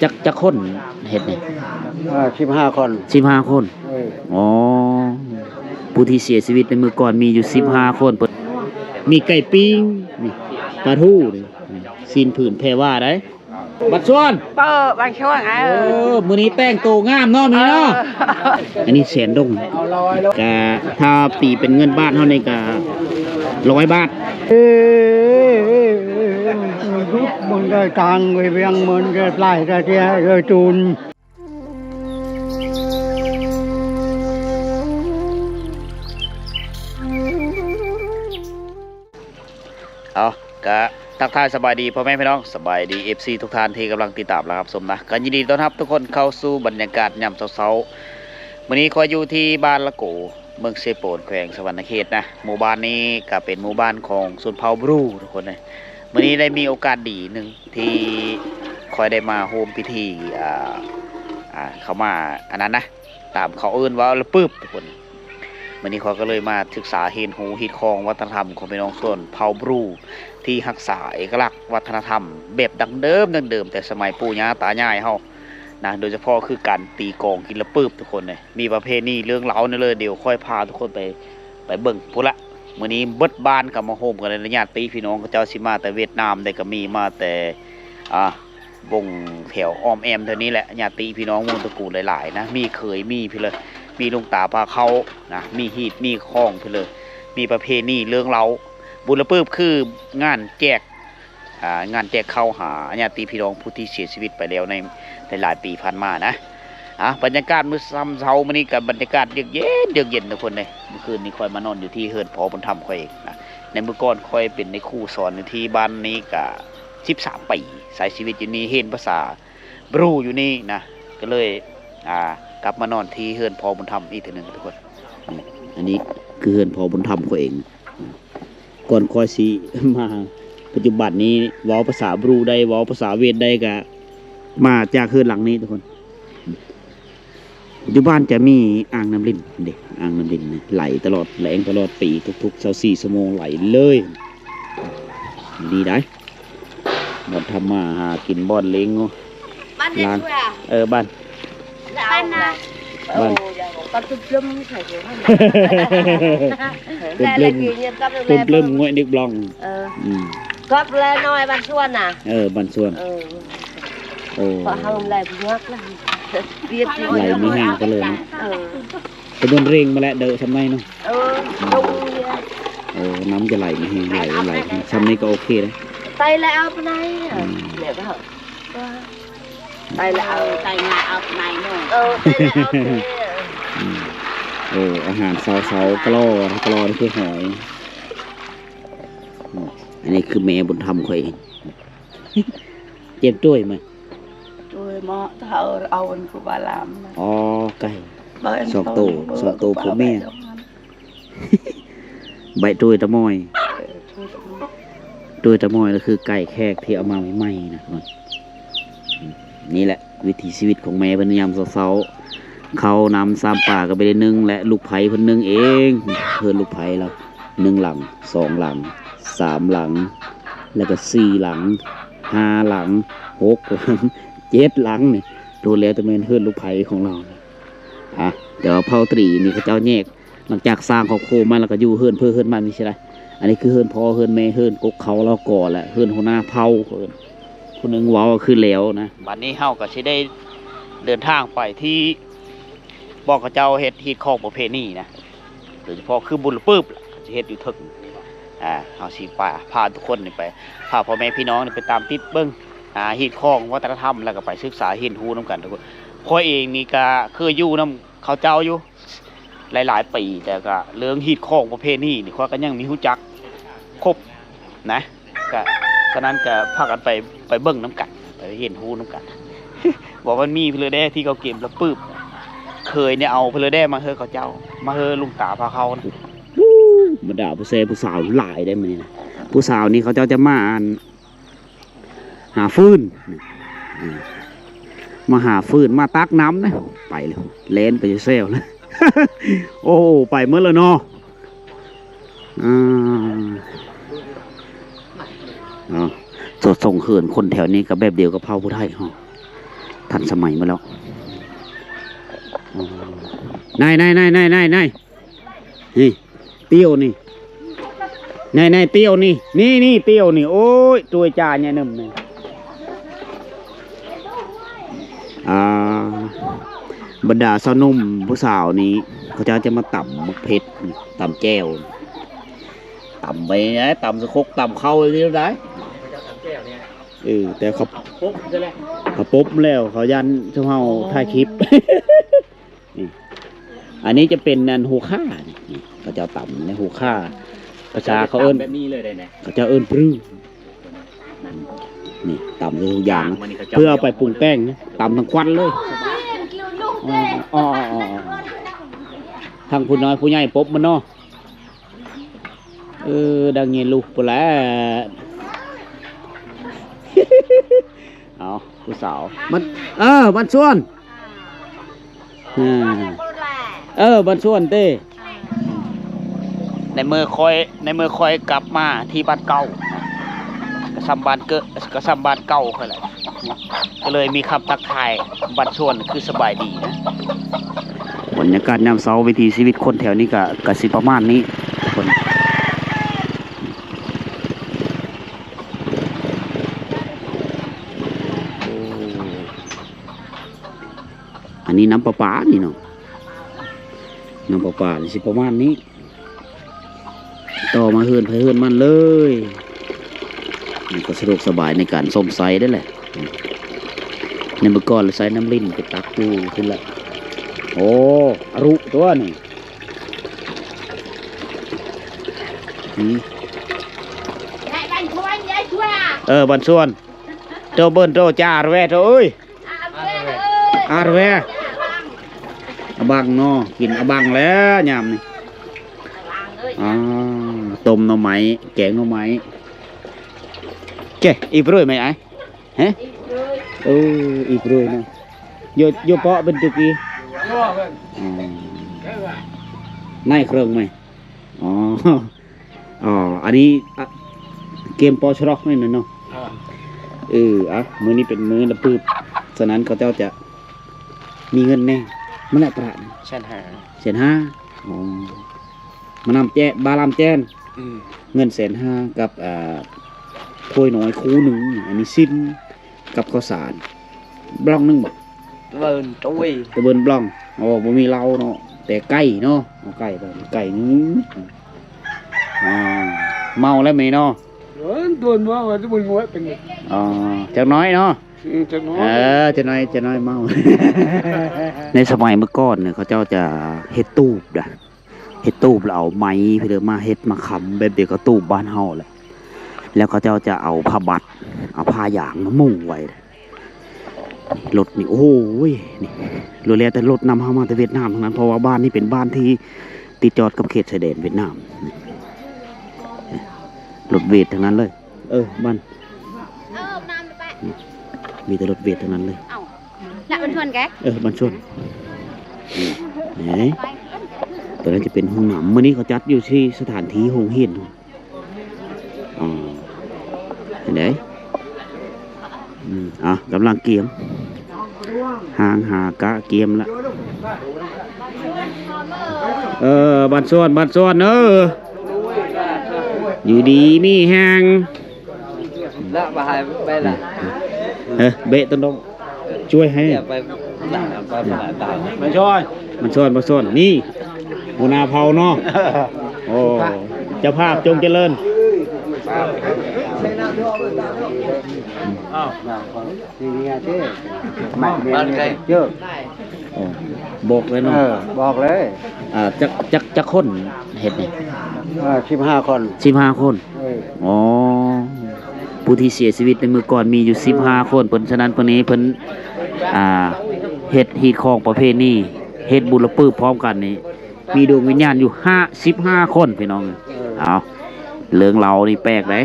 ຈັກ ຈັກຄົນເຮັດນີ້? ເອີ ສິບຫ້າຄົນ ສິບຫ້າຄົນ. ເອີ ອໍ ຜູ້ທີ່ເສຍຊີວິດໃນມື້ກ່ອນມີຢູ່ສິບຫ້າຄົນ. ເພິ່ນມີໄກ່ປີ້ງ ນີ້ ປາທູ ນີ້ ຊີ້ນຜືນແພວ່າໄດ໋. ບັດຊວນ ເປີ ບັດຊວນ ເອີ ເອີ ມື້ນີ້ແຕ່ງໂຕງາມເນາະ ມື້ນີ້ເນາະ. ເອີ ອັນນີ້ແສນດົງ ກະຖ້າຕີເປັນເງິນບາດເຮົານີ້ກະຮ້ອຍບາດ. ເອີ ເອີ ເອີ ເອີ ມັນໄດ້ຕັງໄປວຽງ ມັນໄດ້ຫຼາຍໄດ້ແທ້ເອີ ຈູນ. ເອົາ ກະທັກທາຍສະບາຍດີພໍ່ແມ່ພີ່ນ້ອງ ສະບາຍດີເອັຟຊີທຸກທ່ານທີ່ກຳລັງຕິດຕາມ ແລະ ຮັບຊົມນະ. ກະຍິນດີຕ້ອນຮັບທຸກຄົນເຂົ້າສູ່ບັນຍາກາດຍາມເຊົ້າໆ. ມື້ນີ້ຂ້ອຍຢູ່ທີ່ບ້ານລະໂກ ເມືອງເຊໂປນ ແຂວງສະຫວັນນະເຂດນະ. ໝູ່ບ້ານນີ້ກະເປັນໝູ່ບ້ານຂອງຊົນເຜົ່າບຣູ ທຸກຄົນເອີຍ. ມື້ນີ້ໄດ້ມີໂອກາດດີໜຶ່ງທີ່ຂ້ອຍໄດ້ມາຮ່ວມພິທີ ອ່າ ອ່າ ເຂົ້າມາ ອັນນັ້ນນະ ຕາມເຂົາເອີ້ນວ່າລະປຶບ ທຸກຄົນ. ມື້ນີ້ຂ້ອຍກໍເລີຍມາສຶກສາຮຽນຮູ້ຮີດຄອງວັດທະນະທຳຂອງພີ່ນ້ອງຊົນເຜົ່າບຣູ ທີ່ຮັກສາເອກະລັກວັດທະນະທຳແບບດັ້ງເດີມ ດັ້ງເດີມແຕ່ສະໄໝປູ່ຍ່າຕາຍາຍເຮົານະ, ໂດຍສະເພາະຄືການຕີກອງກິນລະປຶບ ທຸກຄົນເອີຍ. ມີປະເພນີເລື່ອງລາວນີ້ເລີຍ, ດຽວຂ້ອຍພາທຸກຄົນໄປ ໄປເບິ່ງພຸ້ນລະ. ມື້ນີ້ເບິດບ້ານກໍມາໂຮມກັນເລີຍນະ, ຍາດຕິພີ່ນ້ອງເຂົາເຈົ້າຊິມາແຕ່ຫວຽດນາມໃດກໍມີ, ມາແຕ່ ອ່າ ວົງແຖວອ້ອມແອ້ມແຖວນີ້ແຫຼະ, ຍາດຕິພີ່ນ້ອງວົງຕະກູນຫຼາຍໆນະ, ມີເຂີຍ ມີພີ້ເລີຍ, ມີລຸງຕາພາເຂົ້ານະ, ມີຮີດມີຄອງພີ້ເລີຍ, ມີປະເພນີເລື່ອງເລົ່າ. ບຸນລະປຶບຄືງານແຈກ ອ່າ ງານແຈກເຂົ້າຫາຍາດຕິພີ່ນ້ອງຜູ້ທີ່ເສຍຊີວິດໄປແລ້ວໃນ ໃນຫຼາຍປີຜ່ານມານະ. ອ່າ ບັນຍາກາດມື້ຊ່ຳເຊົ້າມື້ນີ້ກໍບັນຍາກາດເຢືອກເຢັນ ເຢືອກເຢັນທຸກຄົນເອີຍ. ມື້ຄືນນີ້ຂ້ອຍມານອນຢູ່ທີ່ເຮືອນພໍ່ບຸນທຳຂ້ອຍເອງນະ. ໃນມື້ກ່ອນຂ້ອຍເປັນນາຍຄູສອນຢູ່ທີ່ບ້ານນີ້ກະສິບສາມປີ, ໃຊ້ຊີວິດຢູ່ນີ້ ຮຽນພາສາບຣູຢູ່ນີ້ນະ, ກໍເລີຍ ອ່າ ກັບມານອນທີ່ເຮືອນພໍ່ບຸນທຳອີກເທື່ອໜຶ່ງທຸກຄົນ. ອັນນີ້ຄືເຮືອນພໍ່ບຸນທຳຂ້ອຍເອງ. ກ່ອນຂ້ອຍຊິມາປັດຈຸບັນນີ້ ເວົ້າພາສາບຣູໄດ້ ເວົ້າພາສາຫວຽດໄດ້ ກະມາຈາກເຮືອນຫຼັງນີ້ທຸກຄົນ. ຢູ່ບ້ານຈະມີອ່າງນ້ຳລິນເດ້, ອ່າງນ້ຳລິນນີ້ໄຫຼຕະຫຼອດແລງຕະຫຼອດປີ ທຸກໆຊາວສີ່ຊົ່ວໂມງໄຫຼເລີຍ. ດີໄດ໋ ບ່ອນທຳມາຫາກິນ ບ່ອນລ້ຽງງົວ. ບ້ານເດັກ ເອີ ບ້ານ ບ້ານນະ ບ້ານ ປຶມປຶມ ປຶມປຶມ ງວຍນິກບລອງ. ເອີ ອືມ ກັບແລນ້ອຍບ້ານສວນນະ. ເອີ ບ້ານສວນ. ເອີ ໂອ້ ເພາະເຮົາແລບໍ່ຍາກລະ ວຽກໄຫຼມີແຮງໄປເລີຍເນາະ. ເອີ ຕະບົນເລັ່ງມາແລະເດີຊ່ຳໃນເນາະ. ເອີ ໂອ້ ນ້ຳຈະໄຫຼມີແຮງ ໄຫຼ ໄຫຼຊ່ຳນີ້ກໍໂອເຄເດ້. ໄຕລະເອົາປານໃດ ອືມ ແມ່ນບໍ່? ໄຕລະເອົາ ເອີ ໄຕງາເອົາໄປເນາະ. ເອີ ໄຕລະເອົາ ອືມ ໂອ້ ອາຫານເຊົ້າໆ ກະລໍ ກະລໍນີ້ຄືຫອຍ. ອືມ ອັນນີ້ຄືແມ່ບຸນທຳຂ້ອຍເອງ. ເຈັບດ້ວຍມາ ດ້ວຍມາ ຖ້າເອົາອັນຄູບາລາມ. ອໍ ໄກ່ ສອງໂຕ ສອງໂຕ ຜົວເມຍ. ໃບໂຕຍຕະມອຍ ໂຕຍຕະມອຍ ໂຕຍຕະມອຍກໍຄືໄກ່ແຂກທີ່ເອົາມາໃໝ່ໆນະ. ນີ້ແຫຼະວິຖີຊີວິດຂອງແມ່ເພິ່ນຍາມເຊົ້າໆ, ເຂົ້ານ້ຳສາມປາກໍໄປໄດ້ໜຶ່ງ ແລະ ລູກໃພ້ເພິ່ນໜຶ່ງເອງ. ເຮືອນລູກໃພ້ລາວ ໜຶ່ງຫຼັງ ສອງຫຼັງ ສາມຫຼັງ ແລ້ວກໍສີ່ຫຼັງ ຫ້າຫຼັງ ຫົກຫຼັງ ເຈັດຫຼັງນີ້ ໂຕແລ້ວແຕ່ແມ່ນເຮືອນລູກໃພ້ຂອງລາວ. ອ່າ ແຕ່ວ່າເຜົ່າຕະຫຼີນີ້ເຂົາເຈົ້າແຍກ ຫຼັງຈາກສ້າງຄອບຄົວມາແລ້ວກໍຢູ່ເຮືອນເພີເຮືອນມັນນີ້ຊິໄດ໋. ອັນນີ້ຄືເຮືອນພໍ່ເຮືອນແມ່ ເຮືອນກົກເຂົາລາວກ່ອນແຫຼະ ເຮືອນຫົວໜ້າເຜົ່າ ເອີ້ນ ຜູ້ໜຶ່ງເວົ້າຄືແລ້ວນະ. ບັດນີ້ເຮົາກໍຊິໄດ້ເດີນທາງໄປທີ່ບ່ອນເຂົາເຈົ້າເຮັດຮີດຄອງປະເພນີນະ, ໂດຍສະເພາະຄືບຸນລະປຶບ ເຂົາຊິເຮັດຢູ່ເທິງ. ອ່າ ເຮົາຊິໄປພາທຸກຄົນນີ້ໄປ ພາພໍ່ແມ່ພີ່ນ້ອງນີ້ໄປຕາມຕິດເບິ່ງ ອ່າ ຮີດຄອງວັດທະນະທຳ ແລ້ວກໍໄປສຶກສາຮຽນຮູ້ນຳກັນທຸກຄົນ. ຂ້ອຍເອງນີ້ກໍເຄີຍຢູ່ນຳເຂົາເຈົ້າຢູ່ ຫຼາຍໆປີ, ແຕ່ກໍເລື່ອງຮີດຄອງປະເພນີນີ້ ຂ້ອຍກໍຍັງມີຮູ້ຈັກຄົບນະ. ກະສະນັ້ນກໍພາກັນໄປ ໄປເບິ່ງນຳກັນ ໄປຮຽນຮູ້ນຳກັນ ວ່າມັນມີເພີເດ້ທີ່ເຂົາເກັບລະປຶບ. ເຄີຍນີ້ເອົາເພີເດ້ມາເຮີເຂົາເຈົ້າ ມາເຮີລຸງຕາພາເຂົ້ານະ. ບຳດາຜູ້ແຊຜູ້ສາວຫຼາຍເດ້ມື້ນີ້ນະ. ຜູ້ສາວນີ້ເຂົາເຈົ້າຈະມາ ອັນ ຫາຟືນ ອືມ ມາຫາຟືນ ມາຕັກນ້ຳນະ. ໄປແລ້ວ ແລ່ນໄປແຊວແລ້ວ. ໂອ້ ໄປໝົດແລ້ວເນາະ. ອ່າ ເນາະ ສອດສົ່ງເຂີນຄົນແຖວນີ້ກໍແບບດຽວກັບເຜົ່າຜູ້ໄທເຮົາ. ທັນສະໄໝໝົດແລ້ວ. ນາຍ ນາຍ ນາຍ ນາຍ ນາຍ ນາຍ ນີ້ ຕິວນີ້ ນາຍ ນາຍ ຕິວນີ້ ນີ້ ນີ້ ຕິວນີ້ ໂອ້ຍ ຕົວຈາໃຫຍ່ໜຶ່ມນີ້. ອ່າ ບັນດາຊາວໜຸ່ມຜູ້ສາວນີ້ ເຂົາເຈົ້າຈະມາຕຳໝາກເຜັດ ຕຳແຈ່ວ ຕຳໄປໄດ໋ ຕຳສະຄົກ ຕຳເຂົ້ານີ້ໄດ໋. ເອີ ແຕ່ເຂົາ ເຂົາປົບແລ້ວ ເຂົາຢ້ານຊຸມເຮົາຖ່າຍຄລິບ. ນີ້ ອັນນີ້ຈະເປັນອັນ ຫູຂ່າ ນີ້ ເຂົາເຈົ້າຕຳໃນຫູຂ່າ ພາສາເຂົາເອີ້ນ ແບບນີ້ເລີຍໄດ໋ນະ ເຂົາເຈົ້າເອີ້ນປຶ້ງ. ນີ້ ຕຳໃສ່ທຸກຢ່າງ ເພື່ອເອົາໄປປຸງແຕ່ງ ຕຳທັງຄວັນເລີຍ. ອໍ ທາງຜູ້ນ້ອຍຜູ້ໃຫຍ່ປົບມັນເນາະ. ເອີ ດັງເຍລູພຸ້ນແຫຼະ. ເອົາ ຜູ້ສາວ ມັນ ເອີ ບ້ານສວນ ເອີ ບ້ານສວນເຕ. ໃນເມື່ອຂ້ອຍ ໃນເມື່ອຂ້ອຍກັບມາທີ່ບ້ານເກົ່າ ກະຊ່ຳບ້ານເກີດ ກະຊ່ຳບ້ານເກົ່າຂ້ອຍແຫຼະ. ກໍເລີຍມີຄຳທັກທາຍບ້ານສວນ ຄືສະບາຍດີນະ. ບັນຍາກາດຍາມເຊົ້າ ວິຖີຊີວິດຄົນແຖວນີ້ກະ ກະຊິປະມານນີ້ທຸກຄົນ. ໂອ້ ອັນນີ້ນ້ຳປະປານີ້ເນາະ ນ້ຳປະປານີ້ຊິປະມານນີ້. ຕໍ່ມາເຮືອນໃຜເຮືອນມັນເລີຍ. ມັນກໍສະດວກສະບາຍໃນການຊົມໃຊ້ໄດ້ແຫຼະ. ໃນເມື່ອກ່ອນລະໃຊ້ນ້ຳລິນໄປຕັກຢູ່ພຸ້ນລະ. ໂອ້ ອາລຸຕົວນີ້. ເອີ ບ້ານສວນ ໂຕເບິ່ນໂຕຈາແວໂຕເອີຍ. ອາແວ ອາບັງເນາະ ກິນອາບັງແລ້ວຍາມນີ້. ອ່າ ຕົ້ມໜໍ່ໄມ້ ແກງໜໍ່ໄມ້. ເກ ອີບເລື້ອຍໄໝອ້າຍ? ຮະ? ເອີ ອີບເລື້ອຍເນາະ. ຢູ່ ຢູ່ເປາະເປັນຕຸກີ. ອໍ ນາຍເຄື່ອງໄໝ. ອໍ ອໍ ອັນນີ້ ອະ ເກມປໍສະລັອກນີ້ນະເນາະ. ເອີ ອະ ມື້ນີ້ເປັນມື້ລະປຶບ ສະນັ້ນເຂົາເຈົ້າຈະມີເງິນແດ່. ມັນແຫຼະປະ ແສນຫ້າ ແສນຫ້າ. ອໍ ມານຳແຈ ບາລຳແຈນ. ເງິນແສນຫ້າກັບ ອ່າ ຖ້ວຍນ້ອຍຄູ່ໜຶ່ງ. ອັນນີ້ສິ້ນ ກັບເຂົ້າສານບລັອກໜຶ່ງບໍ? ຕະເບິ່ນໂອ້ຍ ຕະເບິ່ນບລັອກ. ໂອ້ ບໍ່ມີເຫຼົ້າເນາະ ແຕ່ໄກ່ເນາະ. ເອົາໄກ່ໄປ ໄກ່ໜຶ່ງ. ອ່າ ເມົາແລ້ວແມ່ເນາະ. ເອີ ໂດນວ່າວ່າຈະບໍ່ງວດເປັນ. ອໍ ຈັກໜ້ອຍເນາະ. ອືມ ຈັກໜ້ອຍ ເອີ ຈັກໜ້ອຍ ຈັກໜ້ອຍເມົາ. ໃນສະໄໝເມື່ອກ່ອນນີ້ ເຂົາເຈົ້າຈະເຮັດຕູບດະ. ເຮັດຕູບແລ້ວເອົາໄມ້ເພິ່ນມາເຮັດມາຄ້ຳແບບດຽວກັບຕູບບ້ານເຮົາແຫຼະ ແລ້ວເຂົາເຈົ້າຈະເອົາຜ້າບັດ ເອົາຜ້າຢາງມາມຸງໄວ້. ລົດນີ້ ໂອ້ຍ ນີ້ ລ້ວນແລ້ວແຕ່ລົດນຳເຮົາມາແຕ່ຫວຽດນາມທັງນັ້ນ ເພາະວ່າບ້ານນີ້ເປັນບ້ານທີ່ຕິດຈອດກັບເຂດຊາຍແດນຫວຽດນາມ. ລົດຫວຽດທັງນັ້ນເລີຍ. ເອີ ບ້ານ ເອີ ນ້ຳແປະ ມີແຕ່ລົດຫວຽດທັງນັ້ນເລີຍ. ເອົ້າ ລະບ້ານສວນແກ? ເອີ ບ້ານສວນ. ນີ້ ຕົວນັ້ນຈະເປັນຫ້ອງນ້ຳ ມື້ນີ້ເຂົາຈັດຢູ່ທີ່ສະຖານທີ່ໂຮງຮຽນ. ອໍ ເຫັນໃດ? ອືມ ອ່າ ກຳລັງກຽມ ຫາງຫາກະກຽມລະ. ເອີ ບ້ານສວນ ບ້ານສວນເອີ ຢູ່ດີມີແຮງ. ລະບໍ່ໃຫ້ໄປລະ ເອີ ເບະຕົ້ນດອກ ຊ່ວຍໃຫ້ ມັນຊອນ ມັນຊອນ ນີ້ ຫົວໜ້າເຜົ່າເນາະ. ໂອ້ ເຈົ້າພາບຈົ່ງຈະເລີນ. ອ້າວ ໂອ້ ບອກເລີຍເນາະ. ເອີ ບອກເລີຍ. ອ່າ ຈັກ ຈັກ ຈັກຄົນເຮັດນີ້? ເອີ ສິບຫ້າຄົນ ສິບຫ້າຄົນ. ເອີ ອໍ ຜູ້ທີ່ເສຍຊີວິດໃນມື້ກ່ອນມີຢູ່ສິບຫ້າຄົນ ເພິ່ນ ສະນັ້ນເພິ່ນນີ້ເພິ່ນ ອ່າ ເຮັດຮີດຄອງປະເພນີ ເຮັດບຸນລະປຶບພ້ອມກັນນີ້ ມີດວງວິນຍານຢູ່ຫ້າ ສິບຫ້າຄົນພີ່ນ້ອງ. ເອີ ເອົາ ເລື່ອງເລົ່ານີ້ແປກເດ້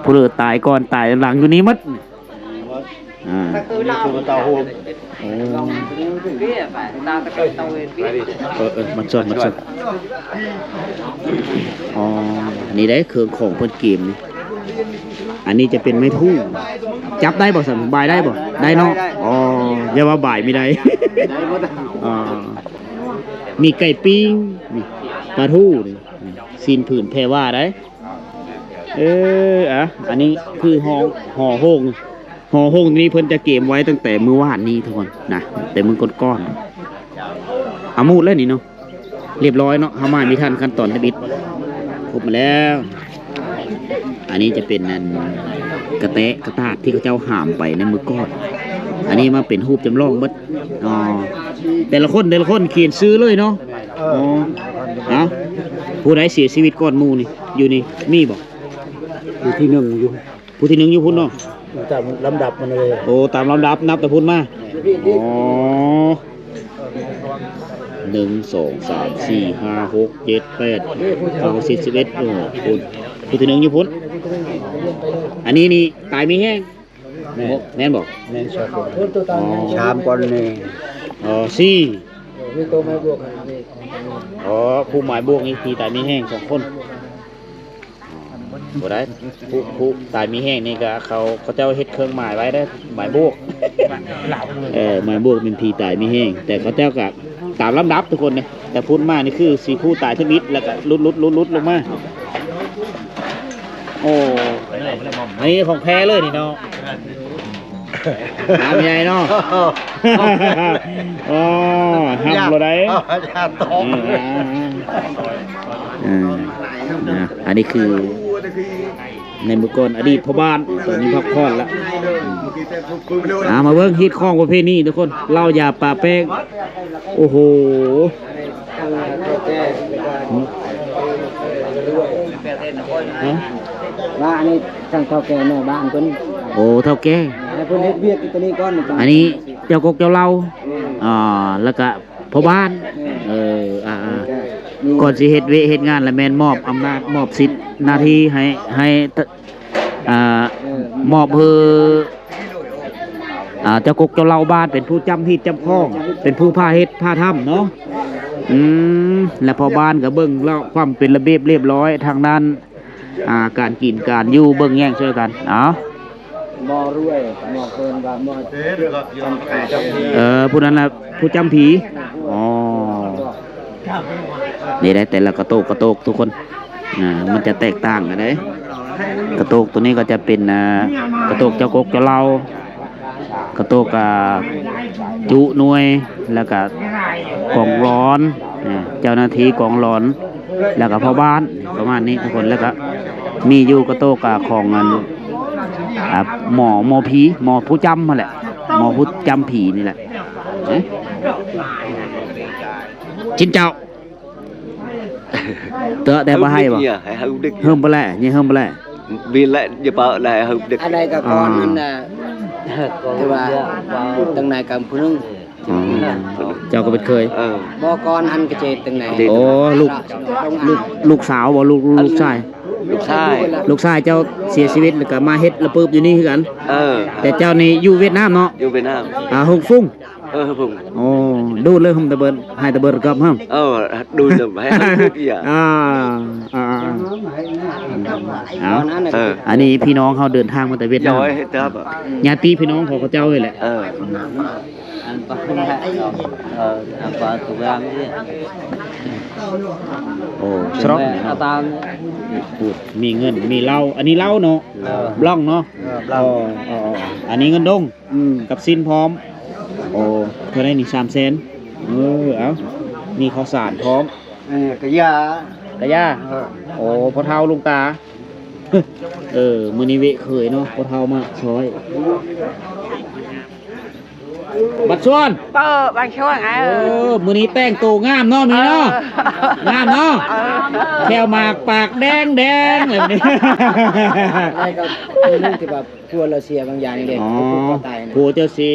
ຜູ້ເລີຕາຍກ່ອນຕາຍຫຼັງຢູ່ນີ້ໝົດ. ອ່າ ໂອ້ ເອີ ເອີ ມັນຊົນ ມັນຊົນ. ອໍ ນີ້ເດ້ເຄື່ອງຂອງເພິ່ນກຽມນີ້. ອັນນີ້ຈະເປັນໄມ້ທູ່ງ ຈັບໄດ້ບໍ່ຊັ້ນ? ບາຍໄດ້ບໍ່? ໄດ້ເນາະ. ອໍ ຢ່າວ່າບາຍມີໄດ້ ອ່າ ມີໄກ່ປີ້ງ ນີ້ ປາທູ ນີ້ ຊີ້ນຜືນແພວ່າໄດ໋. ເອີ ອ່ະ ອັນນີ້ຄືຫໍ ຫໍໂຮງ ຫໍໂຮງນີ້ເພິ່ນຈະກຽມໄວ້ຕັ້ງແຕ່ມື້ວານນີ້ທຸກຄົນນະ ແຕ່ມື້ກ່ອນໆ ອາ ໝົດແລ້ວນີ້ເນາະ ລຽບຮ້ອຍເນາະ ເຮົາມາບໍ່ທັນຂັ້ນຕອນທຳອິດ ຄົບມາແລ້ວ. ອັນນີ້ຈະເປັນອັນກະແຕະກະຕາດທີ່ເຂົາເຈົ້າຫາມໄປໃນມື້ກ່ອນ ອັນນີ້ມາເປັນຮູບຈຳລອງເບິດ. ອໍ ແຕ່ລະຄົນ ແຕ່ລະຄົນຂຽນຊື່ເລີຍເນາະ. ເອີ ອໍ ເອົ້າ ຜູ້ໃດເສຍຊີວິດກ່ອນໝູ່ນີ້ ຢູ່ນີ້ມີບໍ່? ຜູ້ທີໜຶ່ງຢູ່ ຜູ້ທີໜຶ່ງຢູ່ພຸ້ນເນາະ ຕາມລຳດັບມັນເລີຍ. ໂອ້ ຕາມລຳດັບນັບແຕ່ພຸ້ນມາ. ອໍ ໜຶ່ງ ສອງ ສາມ ສີ່ ຫ້າ ຫົກ ເຈັດ ແປດ ເກົ້າ ສິບ ສິບເອັດ. ໂອ້ ຜູ້ ຜູ້ທີໜຶ່ງຢູ່ພຸ້ນ. ອັນນີ້ນີ້ຕາຍມີແຮງ ແມ່ນ ແມ່ນບໍ່? ແມ່ນສອງຄົນ. ອໍ ສາມກ່ອນນີ້. ອໍ ສີ່. ອໍ ຜູ້ໝາຍບວກນີ້ທີ່ຕາຍມີແຮງສອງຄົນ. ບໍ່ໄດ້ ຜູ້ ຜູ້ຕາຍມີແຮງນີ້ກະເຂົາ ເຂົາເຈົ້າເຮັດເຄື່ອງໝາຍໄວ້ເດ້ ໝາຍບວກ. ເອີ ໝາຍບວກເປັນຜີຕາຍມີແຮງ ແຕ່ເຂົາເຈົ້າກະຕາມລຳດັບທຸກຄົນເດ້. ແຕ່ພຸ້ນມານີ້ຄືຊິຜູ້ຕາຍທຳອິດ ແລ້ວກະຫຼຸດ ຫຼຸດ ຫຼຸດ ຫຼຸດລົງມາ. ໂອ້ ອັນນີ້ຂອງແທ້ເລີຍນີ້ເນາະ. ນ້ຳໃຫຍ່ເນາະ. ອໍ ຫ້າມໂລດໃດ໋. ເອີ ອັນນີ້ຄືໃນມື້ກ່ອນອະດີດພໍ່ບ້ານ ຕອນນີ້ພັກຜ່ອນລະ. ອ່າ ມາເບິ່ງຮີດຄອງປະເພນີທຸກຄົນ ເຫຼົ້າຢາປາແປ້ງ. ໂອ້ໂຫ ວ່າອັນນີ້ທາງເຖົ້າແກ່ແມ່ບ້ານເພິ່ນ. ໂອ້ ເຖົ້າແກ່ ໃຫ້ເພິ່ນເຮັດວຽກຢູ່ຕົວນີ້ກ່ອນ. ອັນນີ້ເຈົ້າກົກເຈົ້າເຫຼົ່າ ອ່າ ແລ້ວກະພໍ່ບ້ານ. ເອີ ອ່າໆ ກ່ອນຊິເຮັດວຽກເຮັດງານລະແມ່ນມອບອຳນາດ ມອບສິດໜ້າທີ່ໃຫ້ ໃຫ້ ອ່າ ມອບໃຫ້ ອ່າ ເຈົ້າກົກເຈົ້າເຫຼົ່າບ້ານເປັນຜູ້ຈຳຮີດຈຳຄອງ ເປັນຜູ້ພາເຮັດພາທຳເນາະ. ອືມ ແລະພໍ່ບ້ານກະເບິ່ງລະຄວາມເປັນລະບຽບລຽບຮ້ອຍທາງດ້ານ ອ່າ ການກິນການຢູ່ ເບິ່ງແຍງຊ່ວຍກັນ. ເອົາ ໝໍລວຍ ໝໍເພິ່ນວ່າໝໍຈຳຜີ. ເອີ ຜູ້ນັ້ນລະຜູ້ຈຳຜີ. ອໍ ນີ້ໄດ໋ ແຕ່ລະກະໂຕກ ກະໂຕກທຸກຄົນ ອ່າ ມັນຈະແຕກຕ່າງກັນເດ້. ກະໂຕກໂຕນີ້ກະຈະເປັນ ອ່າ ກະໂຕກເຈົ້າກົກເຈົ້າເຫຼົ່າ ກະໂຕກ ອ່າ ຈຸໜ່ວຍ ແລ້ວກະກອງຫຼອນ ອ່າ ເຈົ້າໜ້າທີ່ກອງຫຼອນ ແລ້ວກະພໍ່ບ້ານ ປະມານນີ້ທຸກຄົນ. ແລ້ວກະມີຢູ່ກະໂຕກ ອ່າ ຂອງອັນ ອ່າ ໝໍ ໝໍຜີ ໝໍຜູ້ຈຳຫັ້ນແຫຼະ ໝໍຜູ້ຈຳຜີນີ້ແຫຼະ. ຊິນເຈົ້າ ເຕີແຕ່ບໍ່ໃຫ້ບໍ່? ເຮີ້ມບໍ່ແລະ ເຮີ້ມບໍ່ແລະ. ບີແລະ ຢ່າປາໄດ້ເຮີ້ມເດັກ. ອັນໃດກະກ່ອນນັ້ນນະ ຄືວ່າຕັ້ງນາຍກຳຜູ້ໜຶ່ງ. ອໍ ເຈົ້າກະເປັນເຄີຍ. ເອີ ບໍ່ ກ່ອນຫັ້ນກະເຈດຕັ້ງນາຍ. ໂອ້ ລູກ ລູກ ລູກສາວບໍ່? ລູກ ລູກຊາຍ. ລູກຊາຍ ລູກຊາຍເຈົ້າເສຍຊີວິດ ແລ້ວກະມາເຮັດລະປຶບຢູ່ນີ້ຄືກັນ. ເອີ ແຕ່ເຈົ້ານີ້ຢູ່ຫວຽດນາມເນາະ? ຢູ່ຫວຽດນາມ. ອ່າ ຫົງຟຸງ. ເອີ ໂອ້ ດູເລີຍ ຫຶມຕະເບີນ ໃຫ້ຕະເບີນກັບຫຶມ. ເອີ ດູເລີຍ ໃຫ້ເຮົາດູເດຍ. ອ່າ ອ່າ ເອົາ ເອີ ອັນນີ້ພີ່ນ້ອງເຮົາເດີນທາງມາແຕ່ຫວຽດນາມ ຍາດຕິພີ່ນ້ອງຂອງເຂົາເຈົ້ານີ້ແຫຼະ. ເອີ ອັນປະຄຸນແທ້ ເອີ ອັນປະຕູກາງນີ້. ໂອ້ ສະລັອກ ອາຕາງ ໂອ້ ມີເງິນ ມີເຫຼົ້າ ອັນນີ້ເຫຼົ້າເນາະ. ເອີ ບລອງເນາະ. ເອີ ບລອງ. ອໍ ອັນນີ້ເງິນດົງ. ອືມ ກັບຊີ້ນພ້ອມ. ໂອ້ ເທົ່າໃດນີ້? ສາມແສນ. ເອີ ເອົາ ມີເຂົ້າສານພ້ອມ. ເອີ ກະຢາ ກະຢາ. ເອີ ໂອ້ ພໍ່ເຖົ້າລຸງຕາ. ເອີ ມື້ນີ້ເວະເຂີຍເນາະ ພໍ່ເຖົ້າມາຊ່ອຍ. ບັດຊວນ ເປີ ບັດຊວນ. ເອີ ເອີ ມື້ນີ້ແຕ່ງໂຕງາມເນາະ ມື້ນີ້ເນາະ. ເອີ ງາມເນາະ. ເອີ ແຂ້ວໝາກປາກແດງໆ ແບບນີ້. ໄດ້ກັບ ຜູ້ໜຶ່ງທີ່ວ່າ ຜົວລາວເສຍບາງຢ່າງນີ້ເດ້. ອໍ ຜົວເຈົ້າເສຍ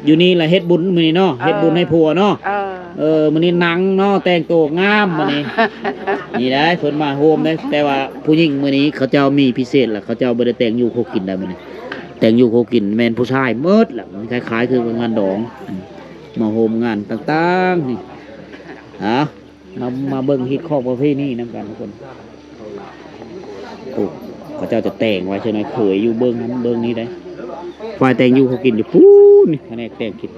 ຢູ່ນີ້ລະເຮັດບຸນມື້ນີ້ເນາະ. ເອີ ເຮັດບຸນໃຫ້ຜົວເນາະ. ເອີ ເອີ ມື້ນີ້ໜັງເນາະ ແຕ່ງໂຕງາມມື້ນີ້. ນີ້ໄດ໋ ເພິ່ນມາໂຮມເດ້ ແຕ່ວ່າຜູ້ຍິງມື້ນີ້ເຂົາເຈົ້າມີພິເສດລະ ເຂົາເຈົ້າບໍ່ໄດ້ແຕ່ງຢູ່ຄົວກິນໄດ໋ມື້ນີ້. ແຕ່ງຢູ່ຄົວກິນແມ່ນຜູ້ຊາຍໝົດລະ ມັນຄ້າຍໆຄືກັບງານດອງ ມາໂຮມງານຕ່າງໆນີ້. ເອົາ ມາ ມາເບິ່ງຮີດຄອງປະເພນີນຳກັນທຸກຄົນ. ໂອ້ ເຂົາເຈົ້າຈະແຕ່ງໄວ້ເທື່ອໜ້ອຍ ເຂີຍຢູ່ເບື້ອງນັ້ນເບື້ອງນີ້ໄດ໋. ຝ່າຍແຕ່ງຢູ່ເຂົາກິນຢູ່ພຸ້ນ. ນີ້ພະແນກແຕ່ງກິນ ໂ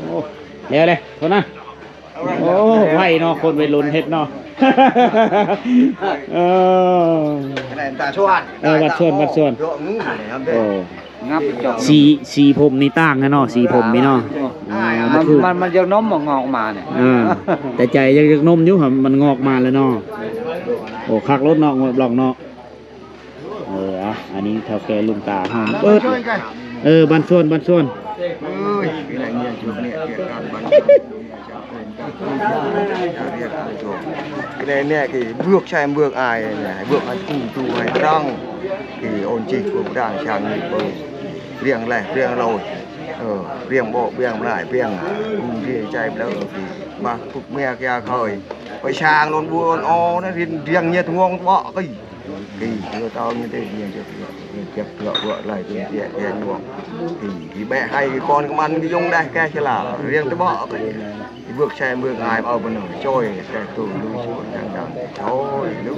ອ້ ແລ້ວເດ້ ໂທດນະ. ໂອ້ ໄວເນາະ ຄົນໄວລຸ້ນເຮັດເນາະ. ເອີ ແມ່ນຕາຊວນ ເອີ ວັດຊວນ ວັດຊວນ ໂອ້ ງັບຈອກ ສີ ສີຜົມນີ້ຕ່າງກັນເນາະ ສີຜົມນີ້ເນາະ. ອ່າ ມັນ ມັນ ມັນຢາກນົມ ມັນງອກມານີ້ ເອີ ແຕ່ໃຈຢາກ ຢາກນົມຢູ່ ມັນງອກມາແລ້ວເນາະ. ໂອ້ ຄັກໂລດເນາະ ງວດບລັອກເນາະ. ເອີ ອ່ະ ອັນນີ້ເຖົ້າແກ່ລຸງຕາເຮົາເປີດ ເອີ ບ້ານສວນ ບ້ານສວນ ເອີຍ ແນ່ໆ ຄືເບືອກໃສ່ເບືອກອາຍ ເບືອກໃຫ້ກູ່ຕູໃຫ້ຕຣອງ ຄືໂອນຈິກກົມດາງຊ່າງນີ້ເບິ່ງ ລຽງແລ ລຽງໂລດ ເອີ ລຽງບໍ່ ລຽງຫຼາຍ ລຽງກຸ້ງທີ່ໃຈເລີ ມາທຸກເມຍກະເຄີຍ ໄປຊ່າງໂລນບົວໂອນອໍນະ ລຽງເຍດງວງເບາະ ກີ່ ເຮືອເຕົານີ້ເດ ລຽງເຈັບເຮືອ ລຽງເຈັບເຮືອ ເຮືອໄລ່ເຈັບແຍກແຍກງວງ ກີ່ ແບະໄຮ່ກ່ອນກະມັນກະຍົງໄດ້ແກ່ສະຫຼາ ລຽງແຕ່ເບາະ ກີ່ ເບືອກແຊມເບືອກອາຍ ເອົາໄປໜ້ອຍ ຊ່ອຍແຕ່ໂຕລູກຊ່ອຍທາງດຳ ຊ່ອຍລູກ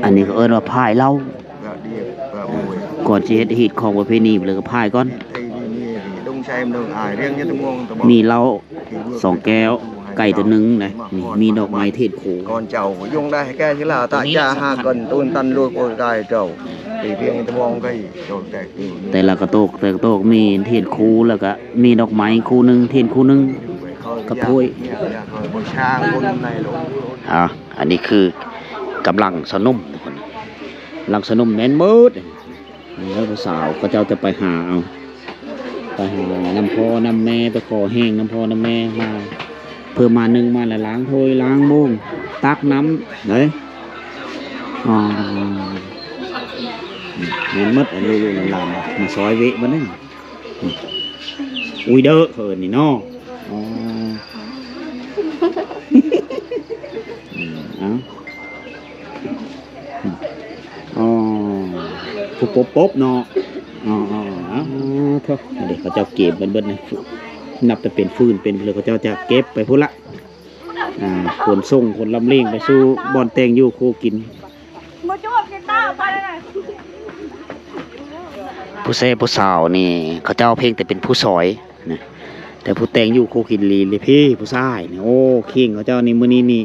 ອັນນີ້ເຂົາເອີ້ນວ່າພາຍເຫຼົ້າ ກ່ອນຊິເຮັດຮີດຄອງປະເພນີ ເພິ່ນກະພາຍກ່ອນ ມີເຫຼົ້າ ສອງແກ້ວ ໄກ່ໂຕໜຶ່ງນະ ນີ້ ມີດອກໄມ້ທຽນຄູ່ ກ່ອນເຈົ້າຍົງໄດ້ແກ່ສິລາຕະຢາຫາກັນຕູນຕັນໂລດໂອດກາຍເຈົ້າ ທີ່ພຽງຕະມອງໄກ່ເຈົ້າແຕກຕື່ນ ແຕ່ລະກະໂຕກ ແຕ່ລະກະໂຕກມີທຽນຄູ່ ແລ້ວກະມີດອກໄມ້ຄູ່ໜຶ່ງ ທຽນຄູ່ໜຶ່ງ ກັບຖ້ວຍ ເອົາ ອັນນີ້ຄືກຳລັງຊາວໜຸ່ມ ກຳລັງຊາວໜຸ່ມແມ່ນໝົດ. ເອີ ຜູ້ສາວເຂົາເຈົ້າຈະໄປຫາເອົາ ໄປຫານຳພໍ່ນຳແມ່ ໄປຂໍແຮງນຳພໍ່ນຳແມ່ມາ ເພື່ອມາໜຶ່ງມາລະລ້າງຖ້ວຍລ້າງໂມງ ຕັກນ້ຳເດ້ ອໍ ແມ່ນໝົດ ລູກໆຫຼານໆ ມາຊ່ອຍເວະເບິດເດ້ ອຸຍເດີ ເຂົາເອີ້ນນີ້ເນາະ ອໍ ເອົາ. ອໍ ຜູ້ປົບໆເນາະ ອໍໆ ເອົາ ເຂົາເຈົ້າເກັບເບິດໆ ນັບແຕ່ເປັນຟືນເປັນເລີ ເຂົາເຈົ້າຈະເກັບໄປພຸ້ນລະ ອ່າ ຂົນສົ່ງຂົນລຳລຽງໄປສູ່ບ່ອນແຕ່ງຢູ່ຄູ່ກິນ ຜູ້ແຊຜູ້ສາວນີ້ ເຂົາເຈົ້າພຽງແຕ່ເປັນຜູ້ຊ່ອຍນະ ແຕ່ຜູ້ແຕ່ງຢູ່ຄູ່ກິນລີເລີພີ້ ຜູ້ຊາຍນີ້ ໂອ້ ຄີງເຂົາເຈົ້ານີ້ ມື້ນີ້ນີ້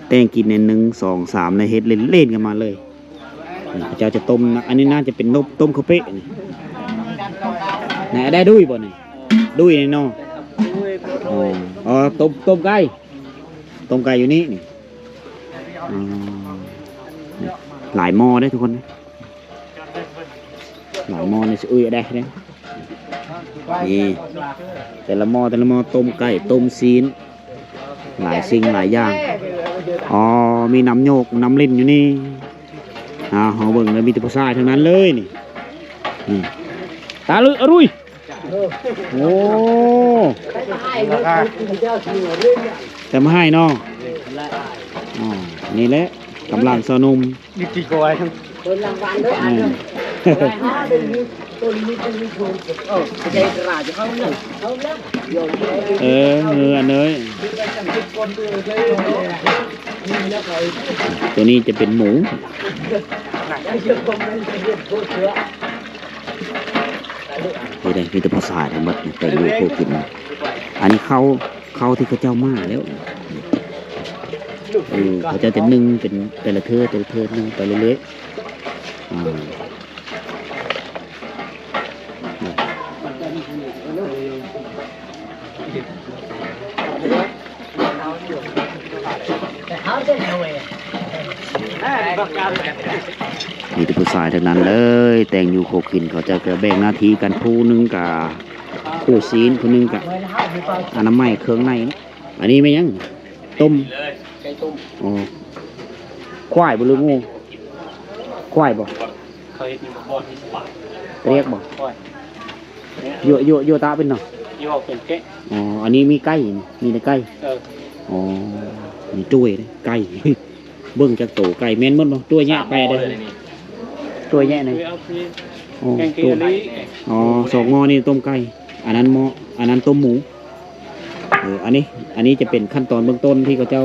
ແຕ່ງກິນແນ່ ໜຶ່ງ ສອງ ສາມ ແລ້ວເຮັດເລ່ນໆກັນມາເລີຍ ເຂົາເຈົ້າຈະຕົ້ມນະ ອັນນີ້ໜ້າຈະເປັນຕົ້ມເຂົ້າເປະນີ້ ແນ່ ໄດ້ດຸ້ຍບໍ່ນີ້ ດຸ້ຍນີ້ເນາະ ອໍ ຕົ້ມ ຕົ້ມໄກ່ ຕົ້ມໄກ່ຢູ່ນີ້ນີ້ ອໍ ຫຼາຍໝໍ້ເດ້ທຸກຄົນ ຫຼາຍໝໍ້ນີ້ຊິເອີຍໄດ້ເດ້ ນີ້ ແຕ່ລະໝໍ້ ແຕ່ລະໝໍ້ ຕົ້ມໄກ່ ຕົ້ມຊີ້ນ ຫຼາຍສິ່ງຫຼາຍຢ່າງ ອໍ ມີນ້ຳໂຍກນ້ຳຫຼິ້ນຢູ່ນີ້ ເຮົາເບິ່ງເລີຍ ມີແຕ່ຜູ້ຊາຍທັງນັ້ນເລີຍນີ້ ນີ້ ຕາລຶອະລຸຍ ໂອ້ ແຕ່ມາໃຫ້ເນາະ ອໍ ນີ້ແຫຼະ ກຳລັງຊາວໜຸ່ມ ຢູ່ທີ່ກອຍ ອືມ ເອີ ເອີ ອັນເອີຍ ໂຕນີ້ຈະເປັນໝູ ນີ້ເດ້ ມີແຕ່ຜູ້ຊາຍທັງໝົດ ແຕ່ງຢູ່ຄູ່ກິນ ອັນນີ້ເຂົ້າ ເຂົ້າທີ່ເຂົາເຈົ້າມາແລ້ວ ເອີ ເຂົາເຈົ້າຈະໜຶ້ງເປັນແຕ່ລະເທີດ ແຕ່ລະເທີດໜຶ້ງໄປເລື້ອຍໆ ອ່າ ມີແຕ່ຜູ້ຊາຍທັງນັ້ນເລີຍ ແຕ່ງຢູ່ຄູ່ກິນ ເຂົາເຈົ້າກະແບ່ງໜ້າທີ່ກັນ ຜູ້ໜຶ່ງກະ ຄູ່ຊີ້ນ ຜູ້ໜຶ່ງກະອະນາໄມເຄື່ອງໃນເນາະ ອັນນີ້ແມ່ນຫຍັງ? ຕົ້ມ ໄກ່ຕົ້ມ ອໍ ຄວາຍບໍ່ ຫຼືງູ? ຄວາຍບໍ່? ເຂົາເຮັດຢູ່ບ່ອນທີ່ສະບາຍ ກະລຽກບໍ່? ຄວາຍ ຢູ່ ຢູ່ ຢູ່ຕາເປັນເນາະ ຢູ່ເປັນແກະ ອໍ ອັນນີ້ມີໄກ່ ມີແຕ່ໄກ່ ເອີ ອໍ ມີຕ້ວຍເດ້ ໄກ່ ເບິ່ງຈັກໂຕ ໄກ່ແມ່ນໝົດບໍ່? ຕ້ວຍແຍະໄປເດ້ ສາມໝໍ້ເລີຍນີ້ ຕ້ວຍແຍະນີ້ ໂອ້ ແກງເຄ ໂຕ ອັນນີ້ ອໍ ສອງໝໍ້ນີ້ຕົ້ມໄກ່ ອັນນັ້ນໝໍ້ ອັນນັ້ນຕົ້ມໝູ ເອີ ອັນນີ້ ອັນນີ້ຈະເປັນຂັ້ນຕອນເບື້ອງຕົ້ນທີ່ເຂົາເຈົ້າ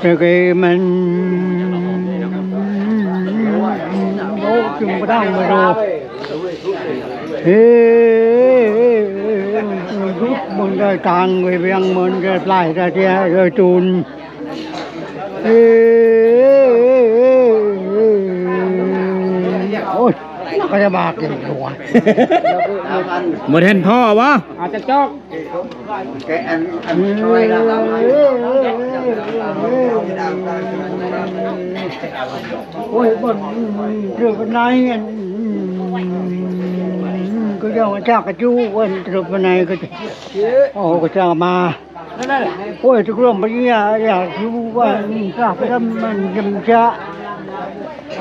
ແຕ່ກໍມັນ ໂອ້ ຈຶ່ງບໍ່ດັງບໍ່ດູ ເອີ ຢຸດມັນໄດ້ຕັງເວີຍ ວຽງມັນໄດ້ຫຼາຍໄດ້ແທ້ເອີ ຕູນ ເອີ ໂອ້ຍ ມັນກໍຈະບາກອີກຕົວະ ບໍ່ທັນພໍບໍ່? ອາດຈະຈອກ ໂອ້ຍ ບ່ອນເທື່ອປານໃດ ອັນ ກໍຍັງຈັກກະຈຸ ອັນເທື່ອປານໃດກໍ ໂອ້ ກໍຈະມາ ໂອ້ຍ ທຸກລົມປະຍາ ຢາກຢູ່ວ່າ ມັນຈະ ມັນຈະ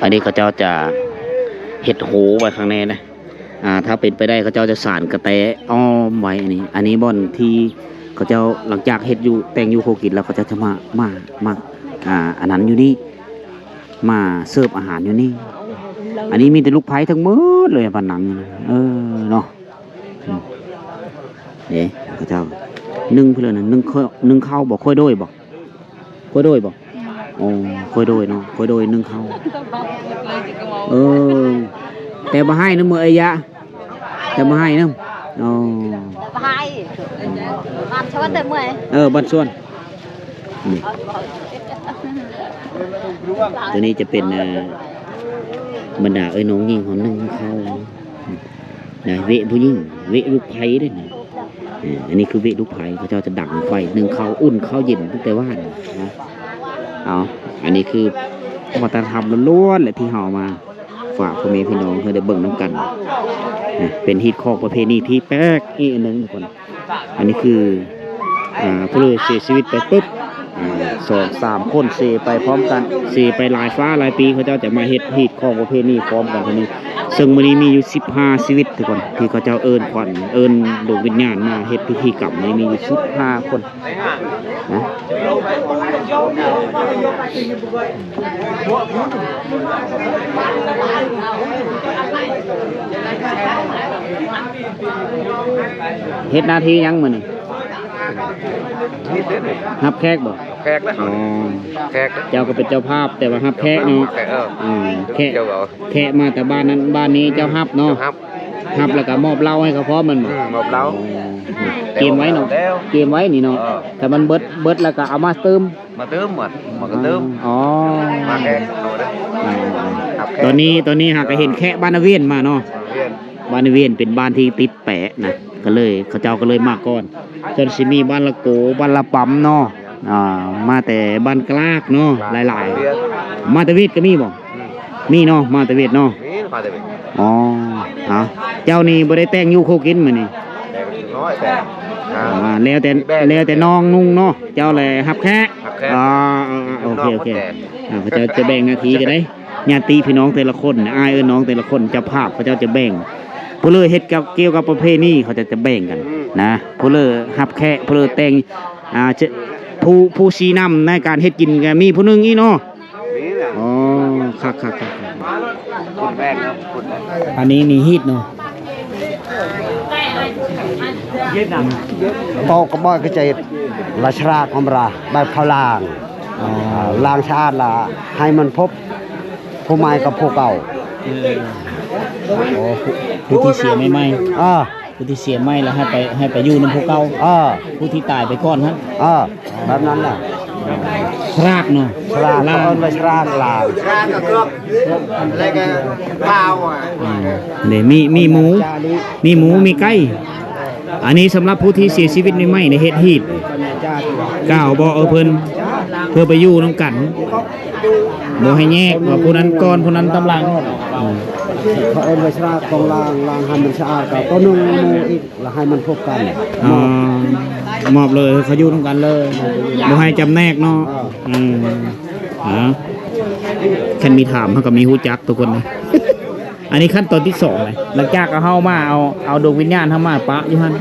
ອັນນີ້ເຂົາເຈົ້າຈະເຮັດໂຮໄວ້ຂ້າງໃນນະ. ອ່າ ຖ້າເປັນໄປໄດ້ ເຂົາເຈົ້າຈະສານກະແຕອ້ອມໄວ້. ອັນນີ້ ອັນນີ້ບ່ອນທີ່ເຂົາເຈົ້າ ຫຼັງຈາກເຮັດຢູ່ ແຕ່ງຢູ່ຄົວກິນແລ້ວ ເຂົາເຈົ້າຈະມາ ມາ ມາ ອ່າ ອັນນັ້ນຢູ່ນີ້ ມາເສີບອາຫານຢູ່ນີ້. ອັນນີ້ມີແຕ່ລູກໃພ້ທັງໝົດເລີຍ ພານັງ. ເອີ ເນາະ ອືມ ເດ້ ເຂົາເຈົ້າໜຶ້ງເພິ່ນເອີ້ນໜຶ້ງເຂົ້າ ໜຶ້ງເຂົ້າບໍ່? ຂ້ອຍໂດຍບໍ່? ຂ້ອຍໂດຍບໍ່? ອືມ ໂອ້ ຂ້ອຍໂດຍເນາະ ຂ້ອຍໂດຍໜຶ້ງເຂົ້າ. ເອີ ແຕ່ບໍ່ໃຫ້ນຳ ເອີຍ ແຕ່ບໍ່ໃຫ້ນຳ. ອໍ ແຕ່ບໍ່ໃຫ້ ບ້ານຊວນແຕ່ເມື່ອຍ ເອີ ບ້ານຊວນ. ອືມ ຕົວນີ້ຈະເປັນ ເອີ ບັນດາເອື້ອຍນ້ອງຍິງເຮົາໜຶ້ງເຂົ້າ. ນະ ເວະຜູ້ຍິງ ເວະລູກໃພ້ເດ້ນະ. ເອີ ອັນນີ້ຄືເວະລູກໃພ້ ເຂົາເຈົ້າຈະດັງໄຟໜຶ້ງເຂົ້າ ອຸ່ນເຂົ້າເຢັນຕັ້ງແຕ່ວານນະ. ເອົາ ອັນນີ້ຄືວັດທະນະທຳລ້ວນໆ ແຫຼະ ທີ່ເຮົາເອົາມາຝາກພໍ່ແມ່ພີ່ນ້ອງໃຫ້ໄດ້ເບິ່ງນຳກັນນະ. ເປັນຮີດຄອງປະເພນີທີ່ແປກອີກອັນໜຶ່ງທຸກຄົນ. ອັນນີ້ຄື ອ່າ ຜູ້ເສຍຊີວິດໄປປຶບ ອ່າ ສອງສາມຄົນເສໄປພ້ອມກັນ ເສໄປຫຼາຍຟ້າຫຼາຍປີ ເຂົາເຈົ້າຈະມາເຮັດຮີດຄອງປະເພນີພ້ອມກັນເທື່ອນີ້. ເຊິ່ງມື້ນີ້ມີຢູ່ສິບຫ້າຊີວິດທຸກຄົນ ທີ່ເຂົາເຈົ້າເອີ້ນຂວັນ ເອີ້ນດວງວິນຍານມາເຮັດພິທີກຳນີ້ ມີຢູ່ສິບຫ້າຄົນນະ. ເຮັດໜ້າທີ່ຫຍັງມື້ນີ້? ຮັບແຂກບໍ່? ແຂກແລ້ວ ອໍ ແຂກ ເຈົ້າກໍເປັນເຈົ້າພາບ ແຕ່ວ່າຮັບແຂກເນາະ. ແຂກ ເອີ ອືມ ແຂກ ເຈົ້າເອົາ ແຂກມາແຕ່ບ້ານນັ້ນບ້ານນີ້ ເຈົ້າຮັບເນາະ. ຮັບ ຮັບແລ້ວກໍມອບເຫຼົ້າໃຫ້ເຂົາພ້ອມແມ່ນບໍ່? ອືມ ມອບເຫຼົ້າ. ອໍ ກຽມໄວ້ເນາະ ແລ້ວ ກຽມໄວ້ນີ້ເນາະ. ເອີ ຖ້າມັນເບິດ ເບິດແລ້ວກໍເອົາມາຕື່ມ ມາຕື່ມ ມັນ ມັນກໍຕື່ມ. ອໍ ມາແຂກເອົາເດີ. ອືມ ຮັບແຂກ ຕອນນີ້ ຕອນນີ້ຫາກໍເຫັນແຂກບ້ານນາວຽນມາເນາະ. ບ້ານນາວຽນ ບ້ານນາວຽນເປັນບ້ານທີ່ຕິດແປະນະ ກໍເລີຍ ເຂົາເຈົ້າກໍເລີຍມາກ່ອນ. ສ່ວນຊິມີບ້ານລະໂກ ບ້ານລະປຳເນາະ ອ່າ ມາແຕ່ບ້ານກລາກເນາະ ຫຼາຍໆ. ມາແຕ່ວຽດກໍມີບໍ່? ອືມ ມີເນາະ ມາແຕ່ວຽດເນາະ. ມີ ມາແຕ່ວຽດ. ອໍ ເອົາ ເຈົ້ານີ້ບໍ່ໄດ້ແຕ່ງຢູ່ຄົວກິນມື້ນີ້? ແຕ່ງນ້ອຍ ແຕ່ງ ອ່າ ແລ້ວແຕ່ ແລ້ວແຕ່ນ້ອງນຸ່ງເນາະ ເຈົ້າແຫຼະຮັບແຂກ. ຮັບແຂກ. ອໍ ເອີ ເອີ ໂອເຄ ໂອເຄ. ອ່າ ເຂົາເຈົ້າຈະແບ່ງໜ້າທີ່ກັນເດ້ ຍາດຕິພີ່ນ້ອງແຕ່ລະຄົນ ອ້າຍເອື້ອຍນ້ອງແຕ່ລະຄົນ ເຈົ້າພາບເຂົາເຈົ້າຈະແບ່ງ. ຜູ້ເລີເຮັດກ່ຽວກັບປະເພນີ ເຂົາເຈົ້າຈະແບ່ງກັນນະ. ຜູ້ເລີຮັບແຂກ ຜູ້ເລີແຕ່ງ ອ່າ ຜູ້ ຜູ້ຊີ້ນຳໃນການເຮັດກິນກໍມີຜູ້ໜຶ່ງອີກເນາະ. ອໍ ຄັກໆໆ. ອັນນີ້ມີຮີດເນາະ. ເອົາກະບອຍກະເຈັດ ລະຊະລາກອຳລາ ແບບເຂົາລ້າງ ອໍ ລ້າງສະອາດລະໃຫ້ມັນພົບຜູ້ໃໝ່ກັບຜູ້ເກົ່າ. ເອີ ໂອ້ ຜູ້ ຜູ້ທີ່ເສຍໃໝ່ໆ. ເອີ ຜູ້ທີ່ເສຍໃໝ່ແລ້ວໃຫ້ໄປ ໃຫ້ໄປຢູ່ນຳຜູ້ເກົ່າ. ເອີ ຜູ້ທີ່ຕາຍໄປກ່ອນຫັ້ນ. ເອີ ແບບນັ້ນແຫຼະ. ຊະລາກເນາະ ຊະລາກ ເຂົາເອີ້ນວ່າຊະລາກລາວ. ຊະລາກກໍເກືອບ ແລ້ວກໍປາວ ອ່າ ນີ້ມີ ມີໝູ ມີໝູ ມີໄກ່. ອັນນີ້ສຳລັບຜູ້ທີ່ເສຍຊີວິດໃໝ່ໆ ໃນເຫດຮີດ ກ່າວບອກເອີເພິ່ນ ເພື່ອໄປຢູ່ນຳກັນ ບໍ່ໃຫ້ແຍກວ່າຜູ້ນັ້ນກ່ອນ ຜູ້ນັ້ນຕາມຫຼັງ. ເຂົາເອີ້ນວ່າສະຫຼາກຂອງລາງ ລາງໃຫ້ມັນສະອາດ ກໍໂຕໜຶ່ງໝູ່ອີກ ລະໃຫ້ມັນພົບກັນ. ອໍ ມອບເລີຍ ເຂົາຢູ່ນຳກັນເລີຍ ບໍ່ໃຫ້ຈຳແນກເນາະ. ເອີ ອືມ ອ່າ ຄັນມີຖາມ ເຮົາກໍມີຮູ້ຈັກທຸກຄົນນະ. ອັນນີ້ຂັ້ນຕອນທີສອງເລີຍ ຫຼັງຈາກເຮົາມາເອົາ ເອົາດວງວິນຍານເຮົາມາປະຢູ່ຫັ້ນ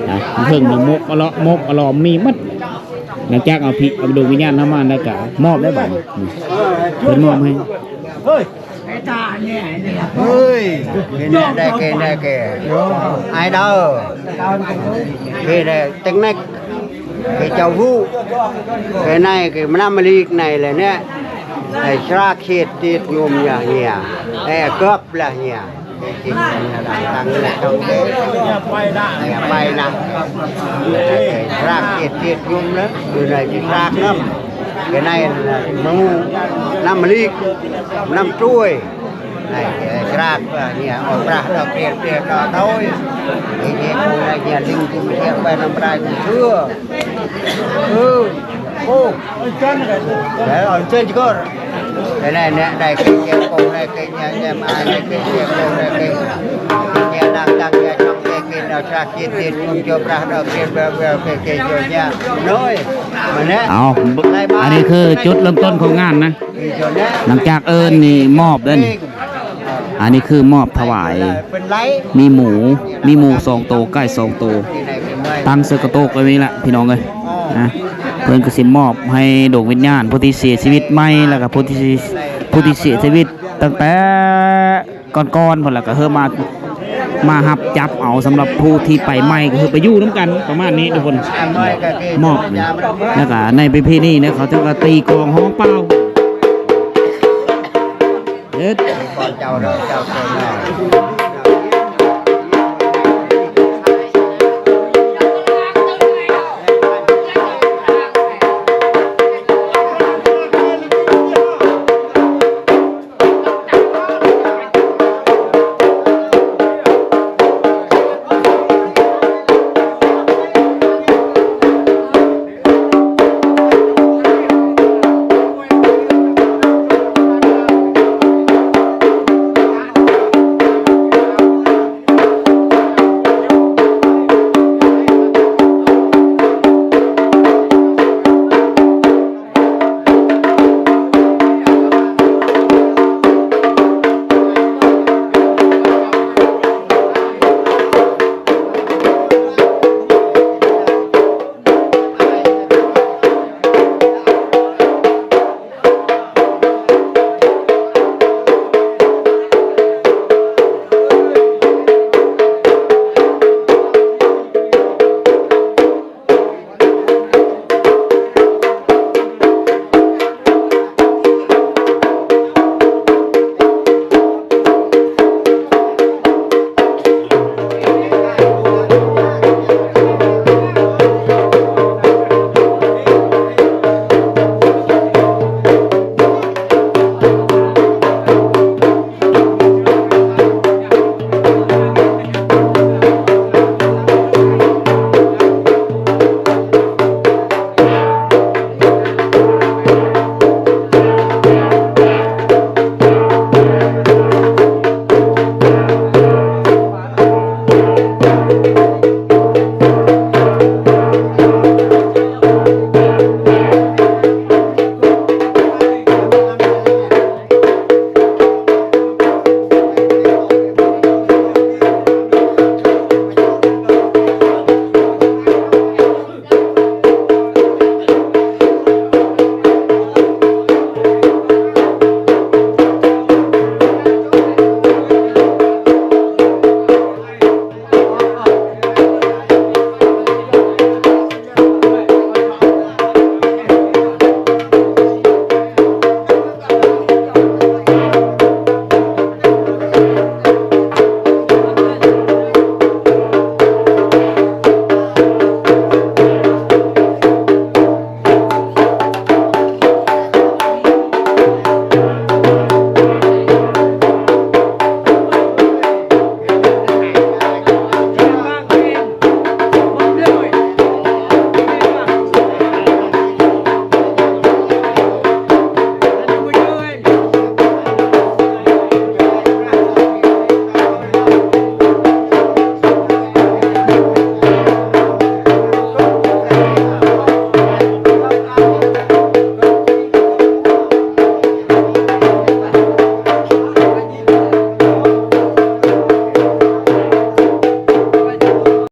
ນະ ເທິງນະ ໝົກອະເລາະ ໝົກອະຫຼອມມີໝົດ. ຫຼັງຈາກເອົາພິ ເອົາດວງວິນຍານເຮົາມາແລ້ວກໍມອບໄດ້ບັດນີ້ ເພິ່ນມອບໃຫ້. ເຮີ້ຍ ເກແນ່ ເກແນ່ ເກ ອາຍເດີ ເກແນ່ ເຕັງແນັກ ເກເຈົ້າຮູ້ ເກໄນ ເກມະນຳມະລີກໄນແຫຼະເນຍ ໄອ້ສະຫຼາກເຂດຕິດຍຸມຍາເຫຍ ແອເກີບລະເຫຍ ເກຈິງນະດັງຕັງນະເຈົ້າເກ ເຫຍໄປນະ ສະຫຼາກເຂດຕິດຍຸມເນາະ ຢູ່ໃນສະຫຼາກນຳ ເກໄນ ໝູ່ ນຳມະລີກ ນຳຕວຍ ໃນກຣາກເພື່ອເຫຍອອກປາດອກເກດເກດອອກໂດຍ ເຫຍເຫຍເຫຍລິງທີ່ເຫຍໄປນຳປາຍເຊື່ອ ເອີ ໂອ້ ແລ້ວເອົາເຊີນກ່ອນ ແລ້ວແນ່ໄດ້ເກດເກດໂກໄດ້ເກດເຫຍເຫຍມາໄດ້ເກດເກດໂກໄດ້ເກດເຫຍນາງຕັງເຫຍຊ່ອງເກດເກດເອົາຊາເກດເກດໂກຈອບປາດອກເກດແບບແບບເກດເກດໂຍເຫຍນ້ອຍມາແນ່ ເອົາ ອັນນີ້ຄືຈຸດເລີ່ມຕົ້ນຂອງງານນະ. ຫຼັງຈາກເອີ້ນນີ້ມອບເດ້ນີ້ ອັນນີ້ຄືມອບຖວາຍ ມີໝູ ມີໝູສອງໂຕ ໄກ່ສອງໂຕ ຕັ້ງໃສ່ກະໂຕກໄວ້ນີ້ລະພີ່ນ້ອງເອີຍນະ ເພິ່ນກໍຊິມອບໃຫ້ດວງວິນຍານຜູ້ທີ່ເສຍຊີວິດໃໝ່ ແລ້ວກໍຜູ້ທີ່ ຜູ້ທີ່ເສຍຊີວິດຕັ້ງແຕ່ ກ່ອນໆ ພຸ້ນລະ ກໍເຮີມາ ມາຮັບຈັບເອົາ ສຳລັບຜູ້ທີ່ໄປໃໝ່ ກໍຄືໄປຢູ່ນຳກັນ ປະມານນີ້ທຸກຄົນ ມອບ ແລ້ວກໍໃນປະເພນີນີ້ ເຂົາເຈົ້າກໍຕີກອງຮ້ອງເປົ່າ ເອີ